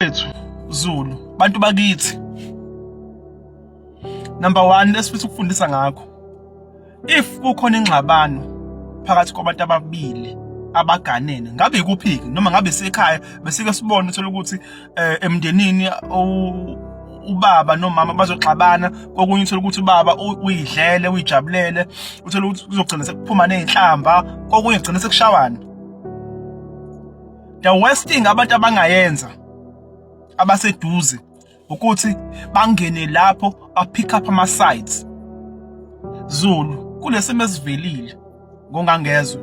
Bafethu Zulu, bantu bakithi. Number 1 esifisa ukufundisa ngakho. If kukhona ingxabano phakathi kwabantu ababili abaganene ngabe ikuphi-ke noma ngabe sekhaya besike sibone uthola ukuthi eh, emndenini ubaba nomama bazoxabana kokunye uthola ukuthi ubaba uyidlele uyijabulele uthola ukuthi kuzogcina sekuphuma nezinhlamba kokunye kugcina sekushawana. The worst thing abantu abangayenza abaseduze ukuthi bangene lapho ba pick up ama sides. Zulu kulesimo esivelile ngongangezwe,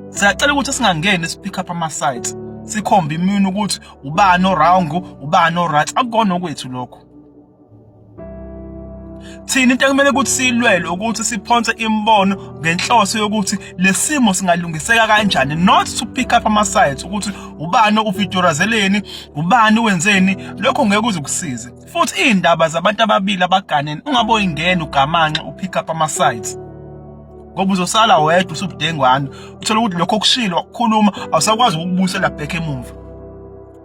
siyacela ukuthi singangeni si pick up ama sides, sikhombe imini ukuthi ubani o-wrong, ubani o-right. Akukona okwethu lokho. Thina into ekumele ukuthi siyilwele ukuthi siphonse imibono ngenhloso yokuthi lesimo singalungiseka kanjani, not to pick up ama sides ukuthi ubani uvidorazeleni, ubani wenzeni. Lokho ngeke kuze kusize. Futhi iy'ndaba zabantu ababili abaganene ungabe uyingena ugamanxe upick up ama sides, ngoba uzosala wedwa usubudengwane, uthole ukuthi lokho okushilo wakukhuluma awusakwazi ukukubuyisela back emumva,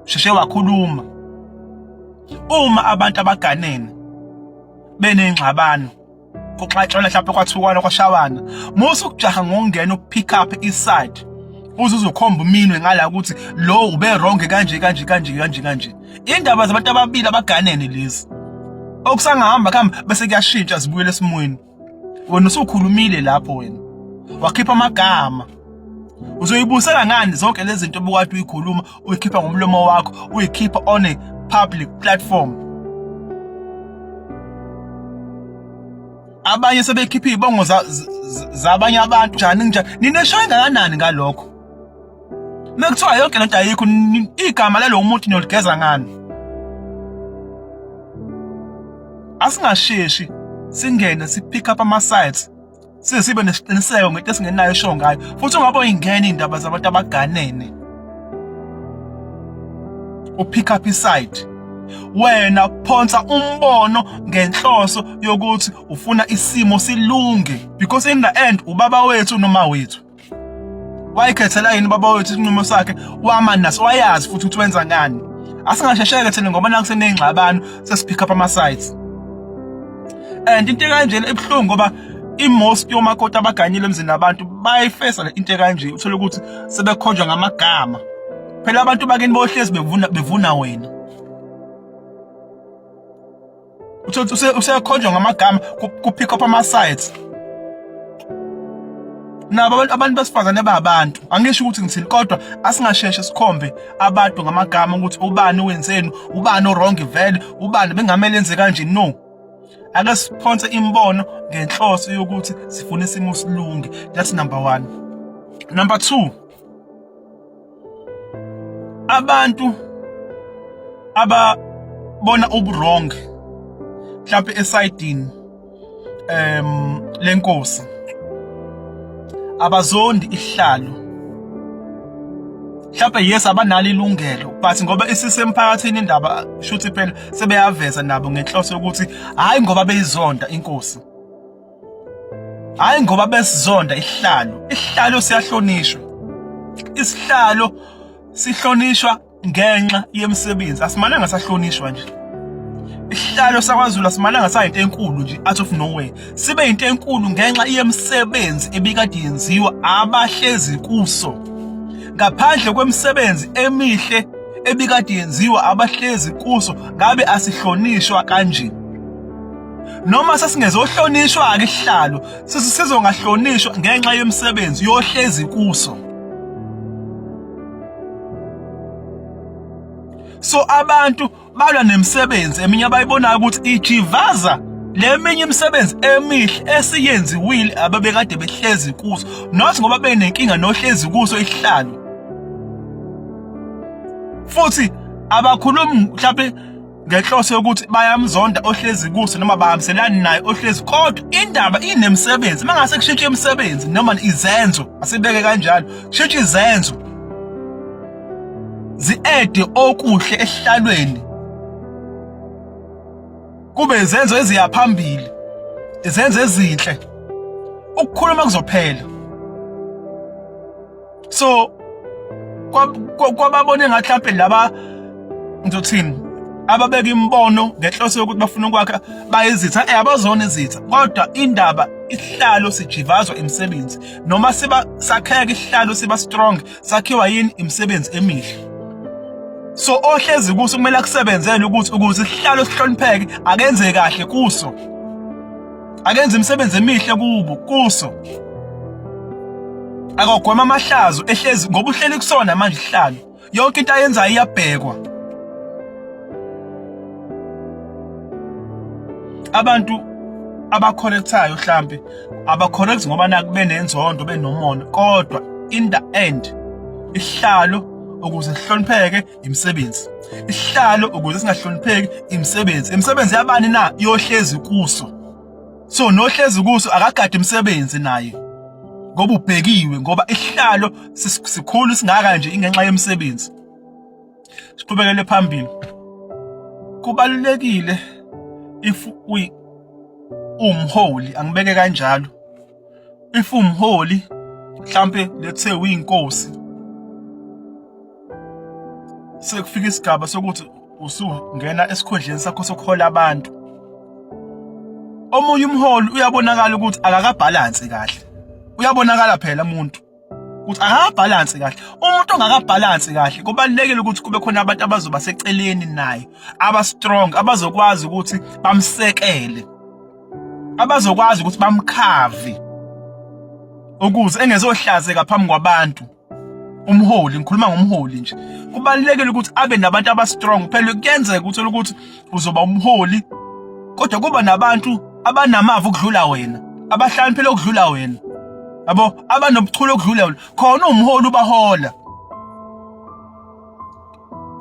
sheshe wakhuluma. Uma abantu abaganene benengxabano, kuxatshwana mhlawumbe, kwathukwana, kwashawana, musa ukujaha ngokungena upick up iside uze uzokhomba uminwe ngala ukuthi lo ube wrong kanje kanje kanje kanje kanje. Indaba zabantu ababili abaganene lezi, okusangahamba kuhamba bese kuyashintsha zibuyele esimweni. Wena usukhulumile lapho, wena wakhipha amagama, uzoyibusela ngani zonke lezi zinto obukade uyikhuluma, uyikhipha ngomlomo wakho, uyikhipha on a public platform? Abanye sebekhipha izibongo zabanye abantu njani njani. Nineshoyo engakanani ngalokho? Mekuthiwa yonke lento ayikho, igama lalowo muntu niyoligeza ngani? Asingasheshi singene si pick up ama sides size sibe nesiqiniseko ngento esingenayo esho ngayo. Futhi ungabe uyingena iy'ndaba zabantu abaganene upick up iside, wena phonsa umbono ngenhloso yokuthi ufuna isimo silunge, because in the end ubaba wethu noma wethu wayikhethela yini ubaba wethu isinqumo sakhe, wama naso, wayazi futhi ukuthi wenza ngani. Asingashesheke thina ngoba nakuseney'ngxabano sesipick up ama-sides. And into ekanjena ibuhlungu ngoba i-most yomakoti abaganyile emzini abantu bayayifesa le into ekanje, uthole ukuthi sebekhonjwa ngamagama. Phela abantu bakini bohlezi bevuna bevuna wena, uthole ukuthi usekhonjwa ngamagama ku-pick up ama-sides. Nabo abantu besifazane babantu, angisho ukuthi ngithini, kodwa asingasheshe sikhombe abantu ngamagama ukuthi ubani wenzeni, ubani o-wrong vele, ubani bengamele enze kanje. No, ake siphonse imibono ngenhloso yokuthi sifuna isimo silunge. That's number 1. Number 2, abantu ababona ubu-wrong mhlawumbe esayidini lenkosi abazondi isihlalo mhlawumbe, yes, abanalo ilungelo, but ngoba isisemphakathini indaba, shuthi phela sebeyaveza nabo ngenhloso yokuthi hayi ngoba beyizonda inkosi, hayi ngoba besizonda isihlalo. Isihlalo siyahlonishwa, isihlalo sihlonishwa ngenxa yemisebenzi, asimananga sahlonishwa nje. Isihlalo sakwaZulu asimananga sayinto enkulu nje out of nowhere, sibe into enkulu ngenxa yemisebenzi ebikade yenziwa abahlezi kuso. Ngaphandle kwemisebenzi emihle ebikade yenziwa abahlezi kuso, ngabe asihlonishwa kanje. Noma sesingezohlonishwa-ke isihlalo, sizongahlonishwa ngenxa yemisebenzi yohlezi kuso. So abantu balwa nemisebenzi eminye abayibonayo ukuthi ijivaza leminye imisebenzi emihle esiyenziwile ababekade behlezi kuso, not ngoba benenkinga nohlezi kuso isihlalo. Futhi abakhulumi mhlawumbe ngenhloso yokuthi bayamzonda ohlezi kuso noma bahambiselani naye ohlezi, kodwa indaba inemisebenzi. Mangase kushintshe imisebenzi noma izenzo, asibeke kanjalo, kushintshe izenzo zi-ede okuhle esihlalweni, kube izenzo eziya phambili, izenzo ezinhle, ukukhuluma kuzophela. So kwababone ngathi mhlampe laba ngizothini ababeka imibono ngenhloso yokuthi bafuna ukwakha bayizitha abazona izitha kodwa indaba isihlalo sijivazwa imisebenzi noma siba sakheka isihlalo siba strong sakhiwa yini imisebenzi emihle so ohlezi kuso kumele akusebenzele ukuthi ukuze isihlalo sihlonipheke akenze kahle kuso akenze imisebenzi emihle kubo kuso akagwema amahlazo ehlezi ngoba uhleli kusona manje isihlalo yonke into ayenzayo iyabhekwa abantu abacorrectayo mhlambe abacorrect ngoba naku benenzondo benomona kodwa in the end isihlalo ukuze sihlonipheke imisebenzi isihlalo ukuze singahlonipheki imisebenzi imisebenzi yabani na yohlezi kuso so nohlezi kuso akagade imisebenzi naye ngoba ubhekiwe ngoba isihlalo sikhulu singaka nje ingenxa yemisebenzi siqhubekele phambili kubalulekile if uyi umholi angibeke kanjalo if umholi mhlambe let's say uyinkosi sekufika isigaba sokuthi usungena esikhundleni sakho sokuhola abantu omunye umholi uyabonakala ukuthi akakabhalansi kahle uyabonakala phela umuntu ukuthi akakabhalansi kahle umuntu ongakabhalansi kahle kubalulekile ukuthi kube khona abantu abazoba seceleni naye aba strong abazokwazi ukuthi bamsekele abazokwazi ukuthi bamkhave ukuze engezohlazeka phambi kwabantu umholi ngikhuluma ngomholi nje kubalulekile ukuthi abe nabantu aba-strong phela kuyenzeka ukuthi ukuthi uzoba umholi kodwa kuba nabantu abanamava ukudlula wena abahlakaniphile ukudlula wena yabo abanobuchule ukudlula wena khona umholi ubahola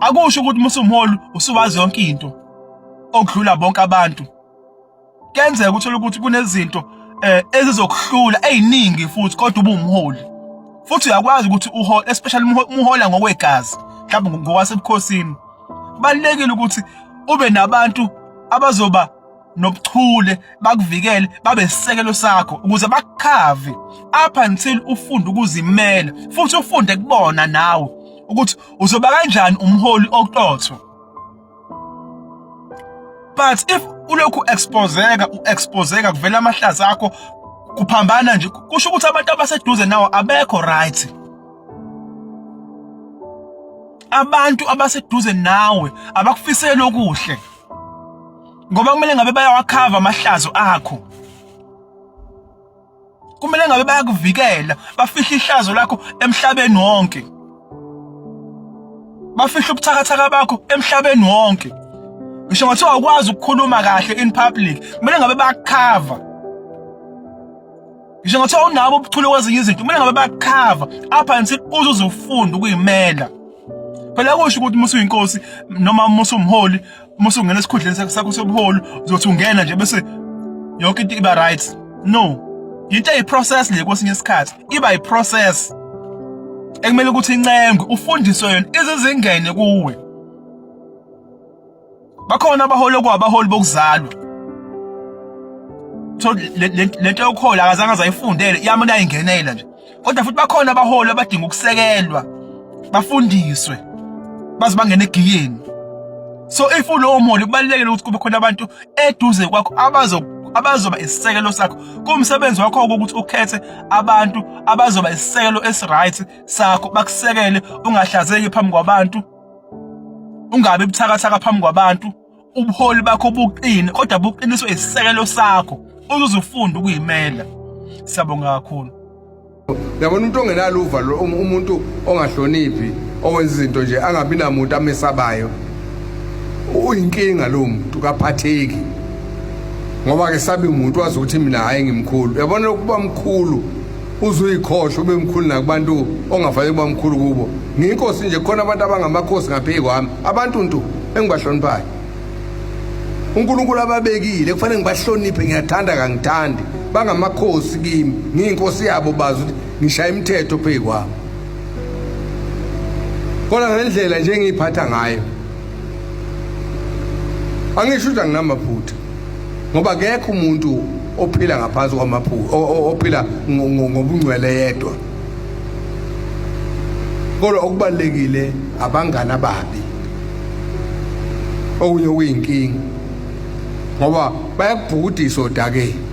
akusho ukuthi uma usumholi usuwazi yonke into okudlula bonke abantu kuyenzeka uthole ukuthi kunezinto eh ezizokuhlula eziningi futhi kodwa ubuwumholi futhi uyakwazi ukuthi uhole especially umuhola ngokwegazi mhlawumbe ngokwasebukhosini kubalulekile ukuthi ube nabantu abazoba nobuchule bakuvikele babe isisekelo sakho ukuze bakukhave up until ufunde ukuzimela futhi ufunde kubona nawe ukuthi uzoba kanjani umholi oqotho but if ulokhu exposeka uexposeka kuvela amahlaza akho kuphambana nje kusho ukuthi abantu abaseduze nawe abekho right abantu abaseduze nawe abakufiseli okuhle ngoba kumele ngabe bayawakhava amahlazo akho kumele ngabe bayakuvikela bafihle ihlazo lakho emhlabeni wonke bafihle ubuthakathaka bakho emhlabeni wonke ngisho ngathiwa awukwazi ukukhuluma kahle in public kumele ngabe bayakukhava ngisho ngathiwa unabo ubuchule kwezinye izinto kumele ngabe bayakukhava up until uze uzofunda ukuyimela phela kusho ukuthi uma usuyinkosi noma uma usumholi uma usungena esikhundleni sakho sobuholi uzothi ungena nje bese yonke into iba right no into eyi-process le kwesinye isikhathi iba yi-process ekumele ukuthi incengwe ufundiswe yona ize zingene kuwe bakhona abaholi okwabaholi bokuzalwa so lento yokuhola akazange azayifundele yamane ayingenela nje kodwa futhi bakhona abaholi abadinga ukusekelwa bafundiswe baze bangene egiyeni so if ulowo mholi kubalulekile ukuthi kube khona abantu eduze kwakho abazo abazoba isisekelo sakho kumsebenzi wakho ukuthi ukhethe abantu abazoba isisekelo esiright sakho bakusekele ungahlazeki phambi kwabantu ungabi buthakathaka phambi kwabantu ubuholi bakho buqine kodwa buqiniswe isisekelo sakho uze ufunda ukuyimela siyabonga kakhulu Uyabona umuntu ongenalo uvalo umuntu ongahloniphi owenza izinto nje angabi namuntu amesabayo uyinkinga lo muntu kaphatheki ngoba ke sabi umuntu wazi ukuthi mina hayi ngimkhulu uyabona ukuba mkhulu uzuyikhohlwa ube mkhulu nakubantu ongafanele kuba mkhulu kubo ngiyinkosi nje khona abantu abangamakhosi ngaphezu kwami abantu ntu engibahloniphayo uNkulunkulu ababekile kufanele ngibahloniphe ngiyathanda kangithandi bangamakhosi kimi ngiyinkosi yabo bazi ukuthi ngishaya imithetho phezu kwabo kodwa ngendlela nje engiyiphatha ngayo angisho ukuthi anginamaphutha ngoba akekho umuntu ophila ngaphansi kwamaphutha ophila ngobungcwele yedwa kodwa okubalekile abangani ababi. Okunye kuyinkinga ngoba bayakubhukudisa odakeni.